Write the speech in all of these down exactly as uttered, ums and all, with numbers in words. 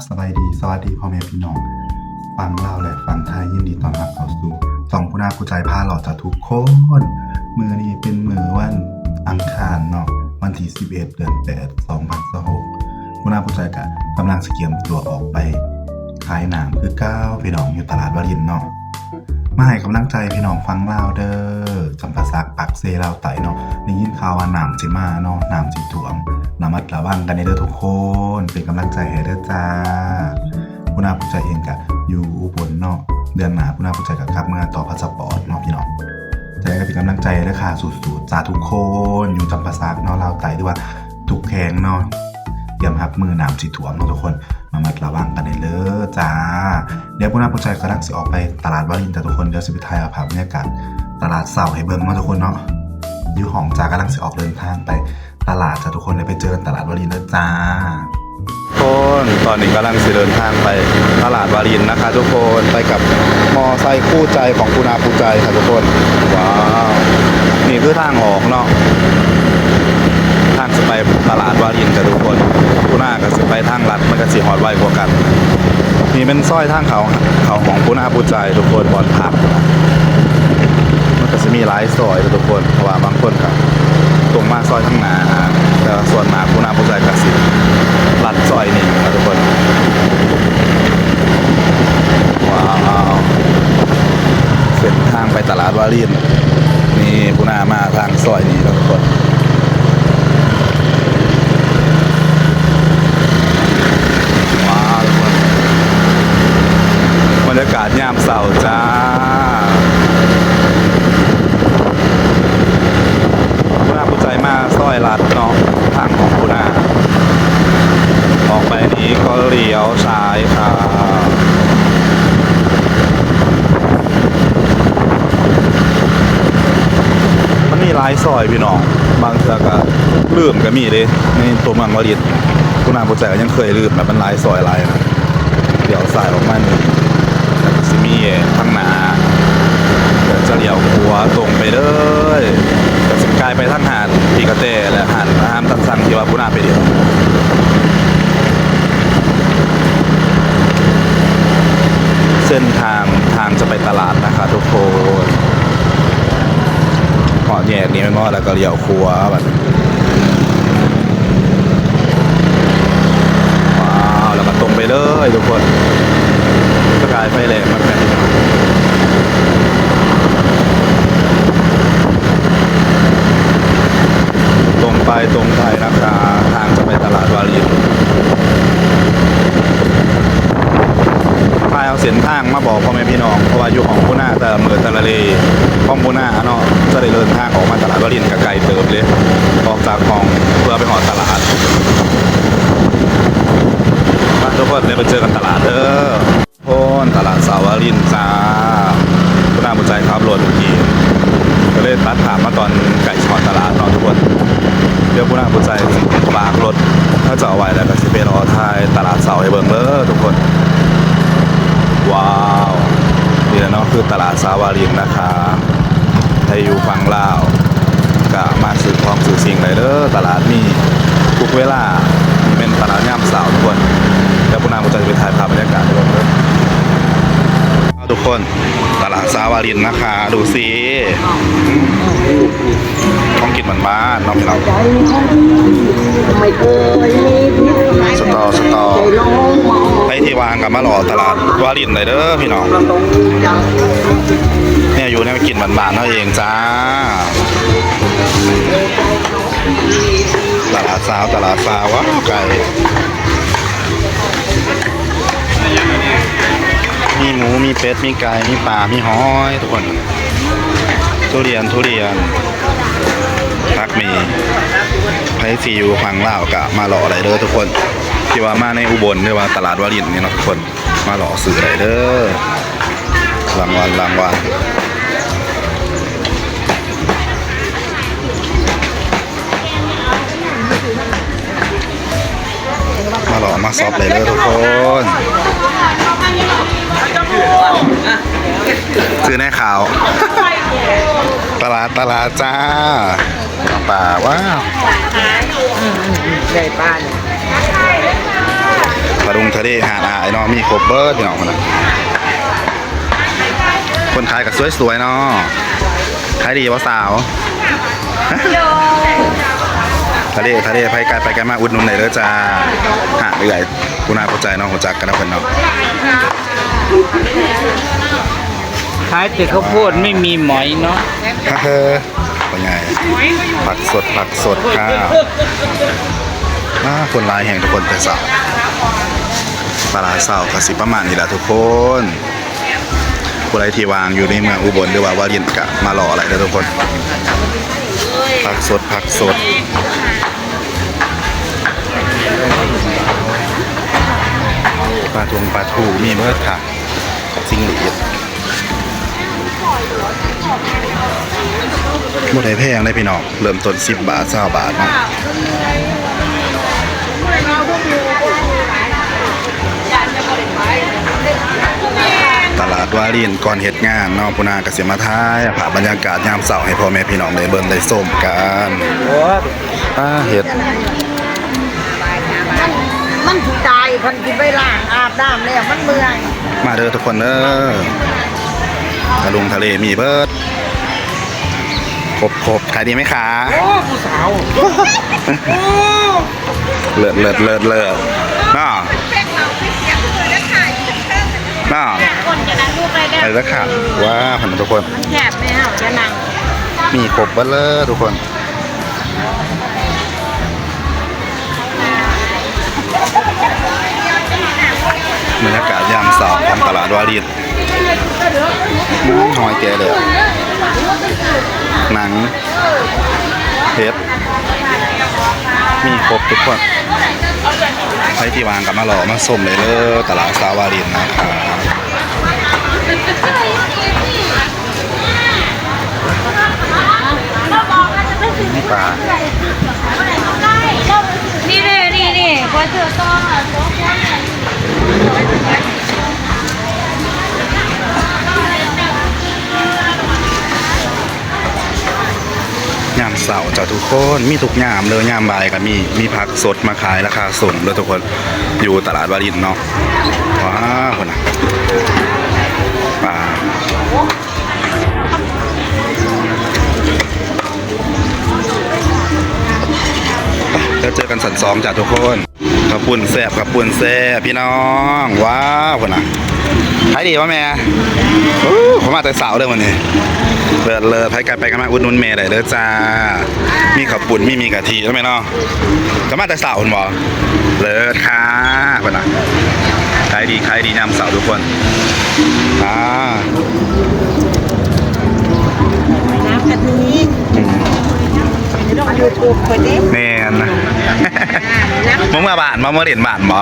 สบายดี สวัสดีพ่อแม่พี่น้อง ฟังลาวและฟังไทย ยินดีต้อนรับเข้าสู่ช่องผู้นาผู้ใจพาเลาะจ้าทุกคนมื้อนี้เป็นมื้อวันอังคารเนาะ วันที่สิบเอ็ด เดือนแปด สองพันยี่สิบหก ผู้นาผู้ใจกะกำลังสิเตรียมตัวออกไปขายน้ำคือเก่าพี่น้อง อยู่ตลาดวารินเนาะ มาให้กำลังใจพี่น้องฟังลาวเด้อ จำปาสัก ปากเซ ลาวใต้เนาะ ได้ยินข่าวว่าน้ำสิมาเนาะ น้ำสิท่วม ระมัดระวังกันเด้อทุกคน เป็นกำลังใจให้เด้อจ้า ผู้นาผู้ใจเองกะอยู่อุบลเนาะ เดือนหน้าผู้นาผู้ใจกะกลับเมือต่อพาสปอร์ตเนาะพี่น้อง จะได้เป็นกำลังใจเด้อค่ะ สู้ๆจ้าทุกคน อยู่จำปาสักเนาะ ลาวใต้ หรือว่าทุกแขวงเนาะ เตรียมรับมือน้ำสิท่วมเนาะทุกคน ระมัดระวังกันเด้อจ้า เดี๋ยวผู้นาผู้ใจกำลังสิออกไปตลาดวารินจ้าทุกคน เดี๋ยวสิไปถ่ายเอาภาพบรรยากาศตลาดเช้าให้เบิ่งเนาะทุกคนเนาะ อยู่ห้องจ้ากำลังสิออกเดินทางไปตลาดจ้าทุกคน เดี๋ยวไปเจอกันตลาดวารินเด้อจ้า ทุกคน ตอนนี้กำลังสิเดินทางไปตลาดวารินนะคะทุกคน ไปกับมอไซค์คู่ใจของผู้นาผู้ใจค่ะทุกคน ว้าว นี่คือทางออกเนาะ ทางสิไปตลาดวารินจ้าทุกคน ผู้นาก็สิไปทางลัด มันก็สิฮอดไวกว่ากัน นี่เป็นซอยทางเขา เขาของผู้นาผู้ใจทุกคน บ่อนพัก มันก็สิมีหลายซอยจ้าทุกคน เพราะว่าบางคนก็ตรงมาซอยทางหน้า แต่ว่าส่วนมากผู้นาผู้ใจก็สิลัดซอยนี้นะทุกคน ว้าว เส้นทางไปตลาดวาริน นี่ผู้นามาทางซอยนี้แล้วทุกคน ว้าวทุกคน บรรยากาศยามเช้าจ้า ผู้นาผู้ใจมาซอยลัดเนาะ ทางของผู้นา ออกไปนี้ก็เลี้ยวซ้ายค่ะ มันมีหลายซอยพี่น้อง บางเทื่อก็ลืมก็มีเด้ ในตัวเมืองวาริน ผู้นาผู้ใจก็ยังเคยลืมนะ มันหลายซอยหลายนะ เดี๋ยวซ้ายออกมานี่ สิมีทางหน้า เดี๋ยวจะเลี้ยวขวาตรงไปเลย ก็สิกลายไปทางหาดปีกระแตและหาดอาหารตามสั่งที่ว่าผู้นาไปเดียว เส้นทาง ทางจะไปตลาดนะคะทุกคน พอแยกนี้ไม่มอดแล้วก็เลี้ยวขวาบัด ว้าว แล้วก็ตรงไปเลยทุกคน ประกายไฟแดงมาแบบนี้ ตรงไปตรงไปนะคะ ทางจะไปตลาดวาริน พายเอาเส้นทางมาบอกพ่อแม่พี่น้อง เพราะว่าอยู่ของผู้นาแต่ละเมืองแต่ละเลของผู้นาเนาะ จะได้เดินทางออกมาตลาดวารินก็ไกลเติบเลย ออกจากห้องเพื่อไปฮอดตลาด มาทุกคน เดี๋ยวไปเจอกันตลาดเด้อ โอนตลาดเช้าวารินจ้า ผู้นาผู้ใจขับรถเมื่อกี้ ก็เลยตัดภาพมาตอนไก่สปอร์ตตลาดเนาะทุกคน เดี๋ยวผู้นาผู้ใจสิฝากรถ ถ้าจะเอาไว้แล้วก็สิไปรอถ่ายตลาดเช้าให้เบิ่งเด้อทุกคน ว้าว นี่แหละเนาะ คือตลาดเช้าวารินนะคะ ใครอยู่ฝั่งลาว ก็มาซื้อของซื้อสิ่งได้เด้อ ตลาดมีทุกเวลา เป็นตลาดยามเช้าทุกคน แล้วผู้นาผู้ใจไปถ่ายภาพบรรยากาศให้เบิ่งเด้อ ทุกคน ตลาดเช้าวารินนะคะ ดูสิ ของกินบ้านๆเนาะพี่น้อง สตอ สตอ ไปที่วางกับมาหล่อตลาดวารินเลยเด้อพี่น้อง เนี่ยอยู่เนี่ยกินบ้านๆเฮาเองจ้า ตลาดเช้า ตลาดเช้า ว้าว ไก่ มีหมู มีเป็ด มีไก่ มีปลา มีหอย ทุกคน ทุเรียน ทุเรียน ผักมี ไผสิอยู่ฝั่งลาวก็มาหล่อได้เด้อทุกคน ที่ว่ามาในอุบล หรือว่าตลาดวารินนี่เนาะทุกคน มาหล่อซื้อได้เด้อ รางวัล รางวัล มาหล่อมาซอปได้เด้อทุกคน ซื้อแน่ข่าว ตลาด ตลาดจ้า ปลา ว้าว ใหญ่ปาน ปลาดุงทะ เด้หาดอ้ายเนาะ มีครบเบิดพี่น้องคนน่ะ คนขายก็สวยๆเนาะ ขายดีบ่สาว ทะเลทะเล ไปไกลไปไกลมาอุดหนุนได้เด้อจ้า หาดเอื้อย ผู้น่าผู้ใจเนาะ รู้จักกันนะเพิ่นเนาะ ขายแต่ข้าวโพดไม่มีหมอยเนาะ เฮ้อ เป็นไง ผักสด ผักสดค่ะ อ่า คนหลายแห่งทุกคนแต่เช้า ตลาดเช้าก็สิประมาณนี้แหละทุกคน ผู้ใดที่ว่างอยู่ในเมืองอุบลหรือว่าวารินก็มาเลาะอะไรเด้อทุกคน ผักสด ผักสด ปลาทงปลาทูมีเบิดค่ะ สิ่งละเอียด บ่ได้แพงเลยพี่น้อง เริ่มต้นสิบบาท ซาวบาทเนาะ ตลาดวารินก่อนเฮ็ดงานเนาะ ผู้น่าก็สิมาถ่ายภาพบรรยากาศยามเช้าให้พ่อแม่พี่น้องได้เบิ่งได้ชมกัน อ่า เฮ็ด มันสิตายคันสิไปล้างอาบน้ำแล้วมันเมื่อย มาเด้อทุกคนเด้อ ทะลุงทะเลมีเบิด ครบครบขายดีไหมคะ โอ้ผู้สาว เลิศเลิศเลิศเลิศเนาะเนาะ คนจะนั่งลูกไปเด้อ ไปแล้วค่ะ ว้าพันทุกคน มันแคบไหมครับจะนั่ง มีครบเบิดเลยทุกคน บรรยากาศยามเช้าของตลาดวาริน อืมหอยแกะเลย หนัง เห็ด มีครบทุกคน ใครที่ว่างก็มาเลาะมาชมเลยเด้อตลาดเช้าวารินนะครับ นี่ปลา นี่เลยนี่นี่ควรเจอต้อง ยามเช้าจ้ะทุกคน มีทุกยามเลย ยามบ่ายก็มี มีผักสดมาขายราคาส่งเลยทุกคน อยู่ตลาดวารินเนาะ ว้าวคนน่ะปลา แล้วเจอกันสันสองจ้ะทุกคน ข้าวปุ้นแซ่บ ข้าวปุ้นแซ่บพี่น้อง ว้าวคนน่ะขายดีวะแม่อู้ผมมาแต่เช้าเด้อมื้อนี้ เลิศเลิศ ไปกันไปกันมาอุดหนุนแม่ได้เด้อจ้า มีข้าวปุ้น มี มีกะทิแล้วแม่เนาะ จะมาแต่เช้าคุณบอเลิศค่ะคนน่ะขายดี ขายดียามเช้าทุกคน อ่า น้ำกะทิ อืม ต้องยูทูบคนนี้ แม่นนะ มึงมาบ้านมาเมื่อเล่นบ้านบ่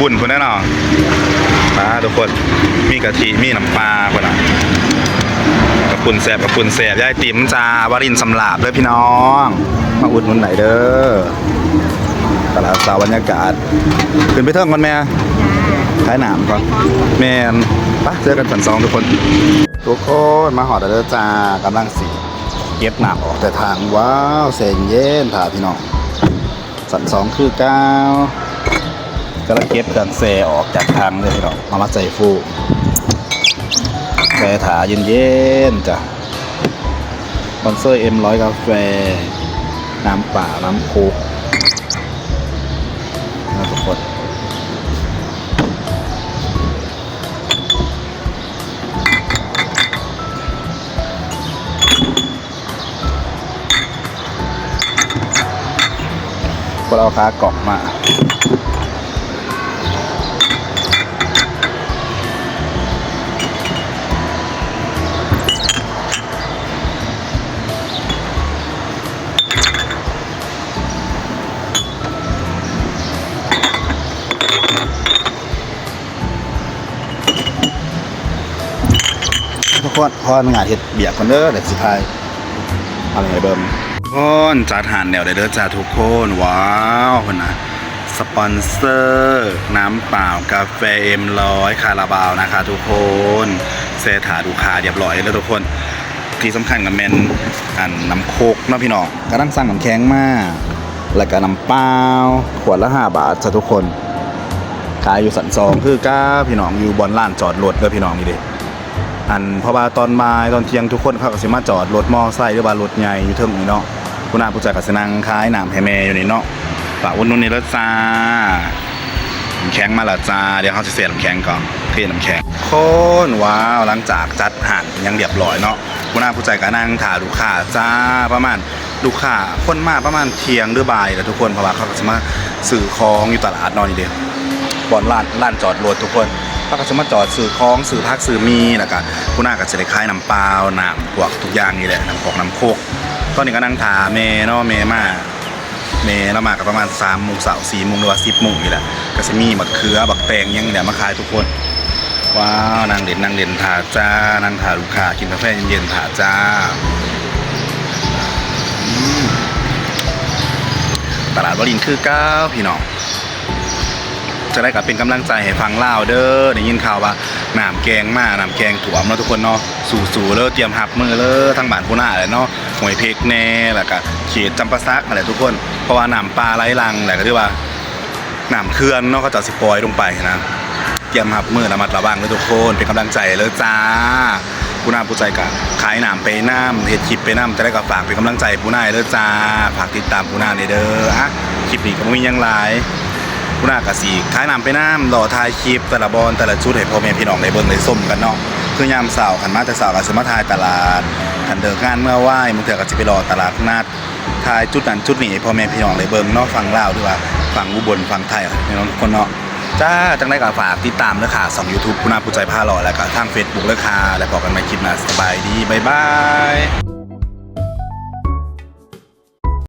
บุญคุณแน่นอนมาทุกคน มีกะทิ มีน้ำปลาคนน่ะกะปุ้นแซ่บ กะปุ้นแซ่บ ยายติ๋มจ้า วารินสำราบเด้อพี่น้อง มาอุดหนุนหน่อยเด้อ ตลาดเช้าบรรยากาศ ขึ้นไปเทิงก่อนแม่ขายน้ำก่อน แม่น ไป เจอกันสันสองทุกคน ทุกคน มาฮอดแล้วเด้อจ้า กำลังสิเก็บน้ำออกแต่ทาง ว้าว แซ่เย็นๆ ถ่าพี่น้อง สันสองคือเก่ากำลังเก็บเครื่องแซ่ออกจากถังเลยพี่น้อง เอามาใส่ฟูแซ่ถ่าเย็นๆ จ้ะ สปอนเซอร์ เอ็มร้อย กาแฟ น้ำเปล่า น้ำโค้กนะทุกคน พวกเราคากล่องมา ทุกคน ขออนุญาตเฮ็ดเวียกก่อนเด้อ เดี๋ยวสิถ่ายอะไรให้เบิ่ง ทุกคนจัดหารแล้วเด้อจ้าทุกคน ว้าวคนนะ สปอนเซอร์ น้ำเปล่ากาแฟ เอ็มร้อย คาราบาวนะคะทุกคน แซ่ถ่าลูกค้าเรียบร้อยแล้วทุกคน ที่สำคัญก็แม่นอันน้ำโค้กเนาะพี่น้อง กำลังสั่งน้ำแข็งมา แล้วก็น้ำเปล่า ขวดละห้าบาทจ้ะทุกคน ขายอยู่ชั้นสองคือเก่าพี่น้อง อยู่บ่อนลานจอดรถเด้อพี่น้อง นี่เด้ อัน เพราะว่าตอนบ่ายตอนเที่ยงทุกคนเขาก็สิมาจอดรถมอไซค์หรือว่ารถใหญ่อยู่เทิงนี่เนาะ ผู้น้าผู้ใจ๋ก็สินั่งขายน้ำให้แม่อยู่นี่เนาะ ฝากอุดหนุนนี่เด้อจ้า น้ำแข็งมาแล้วจ้า เดี๋ยวเฮาสิแช่น้ำแข็งก่อน เทน้ำแข็ง คน ว้าว หลังจากจัดห้านหยังเรียบร้อยเนาะ ผู้น้าผู้ใจ๋ก็นั่งถ่าลูกค้าจ้า ประมาณ ลูกค้าคนมาประมาณเที่ยงหรือบ่ายแหละทุกคน เพราะว่าเขาก็สิมาซื้อของอยู่ตลาดเนาะ นี่เด้ บ่อนลาน ลานจอดรถทุกคน เขาก็สิมาจอดซื้อของ ซื้อผัก ซื้อหมี่ แล้วก็ผู้น้าก็สิได้ขายน้ำเปล่า น้ำพวกทุกอย่างนี่แหละ น้ำกอกน้ำโคก ตอนนี้ก็นั่งถ่าแม่เนาะ แม่มา แม่ลาวมาก็ประมาณสามโมงเช้า สี่โมง หรือว่าสิบโมงนี่แหละ ก็สิมีบักเขือ บักแตงหยังนี่แหละมาขายทุกคน ว้าว นั่งเล่น นั่งเล่นถ่าจ้า นั่งถ่าลูกค้า กินกาแฟเย็นๆถ่าจ้า อืม ตลาดวารินคือเก่าพี่น้อง จั่งใดก็เป็นกำลังใจให้ฝั่งลาวเด้อ ได้ยินข่าวว่าน้ำแก่งมา น้ำแก่งท่วมเนาะทุกคนเนาะ สู้ๆเด้อ เตรียมรับมือเด้อ ทางบ้านผู้น้าแหละเนาะ ห้วยเพกแน่ แล้วก็เขตจำปาสักนั่นแหละทุกคน เพราะว่าน้ำป่าไหลหลั่งแหละ ก็ถือว่าน้ำเขื่อนเนาะ เขาเจ้าสิปล่อยลงไปนะ เตรียมรับมือ ระมัดระวังเด้อทุกคน เป็นกำลังใจเด้อจ้า ผู้น้าผู้ใจ๋ก็ขายน้ำไปนำ เฮ็ดคลิปไปนำ จั่งใดก็ฝากเป็นกำลังใจผู้น้าเด้อจ้า ฝากติดตามผู้น้าแหน่เด้อ อ่ะ คลิปนี้ก็บ่มีหยังหลาย ผู้น้าก็สิขายน้ำไปนำ เลาะถ่ายคลิปแต่ละบ่อนแต่ละจุดให้พ่อแม่พี่น้องได้เบิ่งได้ชมกันเนาะ คือยามเช้า คันมาแต่เช้าก็สิมาถ่ายตลาด คันเลิกงานเมือไว บางเทื่อก็สิไปเลาะตลาดนัด ถ่ายจุดนั้นจุดนี้ให้พ่อแม่พี่น้องได้เบิ่งเนาะ ฝั่งลาวหรือว่าฝั่งอุบล ฝั่งไทย พี่น้องทุกคนเนาะ จ้า จั่งใดก็ฝากติดตามเด้อค่ะ ช่อง YouTube ผู้น้าผู้ใจ๋พาเลาะ แล้วก็ทาง Facebook เด้อค่ะ แล้วพบกันใหม่คลิปหน้า สบายดี บ๊ายบาย